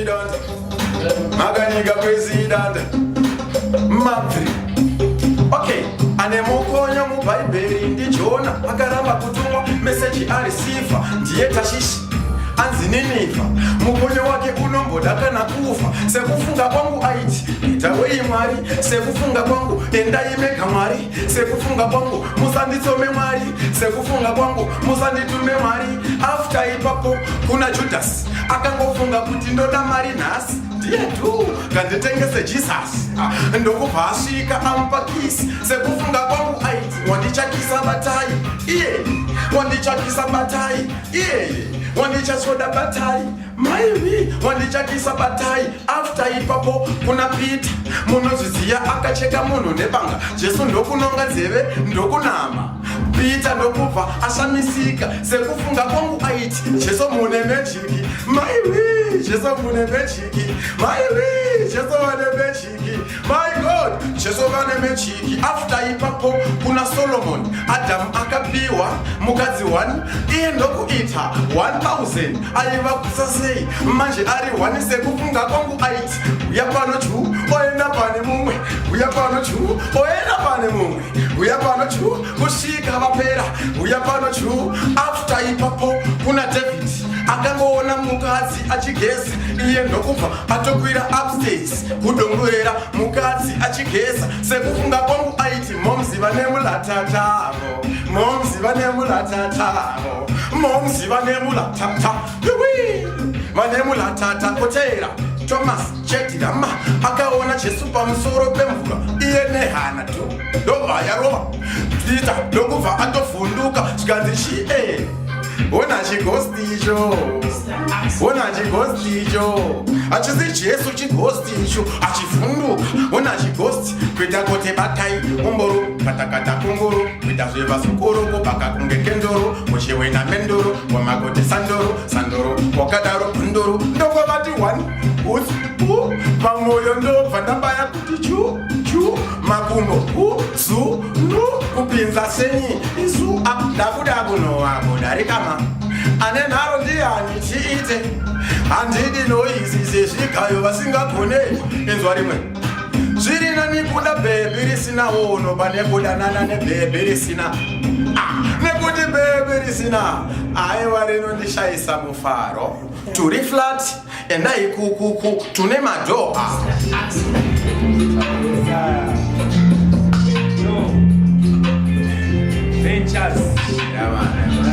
President, Makanyika president, mabvi. Okay, ane mukonyo mubhaibheri ndiJona akaramba kutumwa meseji arisifa ndiye Tashishi anzi Ninivha mukonyo wake unomboda kana kufa sekufunga kwangu aiti itawei Mwari sekufunga kwangu endai mega Mwari sekufunga kwangu musanditsome Mwari sekufunga kwangu musanditume Mwari after ipapo kuna Judas akangofunga kuti ndoda mari nhasi ndiye tu nganditengese Jesus ah, ndokubva asvika amupa kisi sekufunga kwangu aiti wandichakisa batai iye wandichakisa batai iyeye wandichasoda batai maivi wandichakisa batai after ipapo kuna Peter munozviziya akacheka munhu nebanga Jesu ndokunonga nzeve ndokunama Peter ndokubva ashamisika sekufunga kwangu aiti Jesu mune mejiki maivi Jesu mune mejiki maivi Jesu vane mejiki my God Jesu vane mejiki after ipapo kuna Solomon Adamu akapiwa mukadzi 1 iye ndokuita 1000 aiva kusa sei manje ari 1 sekufunga kwangu aiti uya pano chu oenda pane mumwe uya pano chu oenda pane mumwe uya pano chu kusvika vapera uya pano chu after ipapo kuna David akangoona mukadzi achigeza iye ndokubva atokwira upstairs kudongorera mukadzi achigeza sekufunga kwangu aiti momzi vane mulatatavo momzi vane mulatatavo momzi vane mulatata iwi vane mulatata koteera Thomas Chedhirama akaona Jesu pamusoro pemvura iye nehana tu ndobva yarova Peter ndokubva atovhunduka zvikanzi chie ona chighosti icho ona chighosti icho hachisi Jesu chighosti icho achivhunduka ona chighosti kuita kuti batai umboro katakata kunguru kuita zvevazukuru kubaka kunge kendoro muchiwena mendoro wamakuti sandoro sandoro wakadaro gunduru ndokwavati one utsi u pamoyo ndobva ndabaya kuti chu chu makumbo u zu nu kupinza senyi isu a ndakuda kunowa kudarikama ane nharo ndiyani chiite handidi noizi sezvigayo vasingagone inzwa rimwe zviri nani kuda bhebhi risina wono pane kudanana nebhebhi risina ah, nekuti bhebhi risina aiwa rinondishayisa mufaro turi flat endai kukuku tune madhoa Ventures. Yeah, man.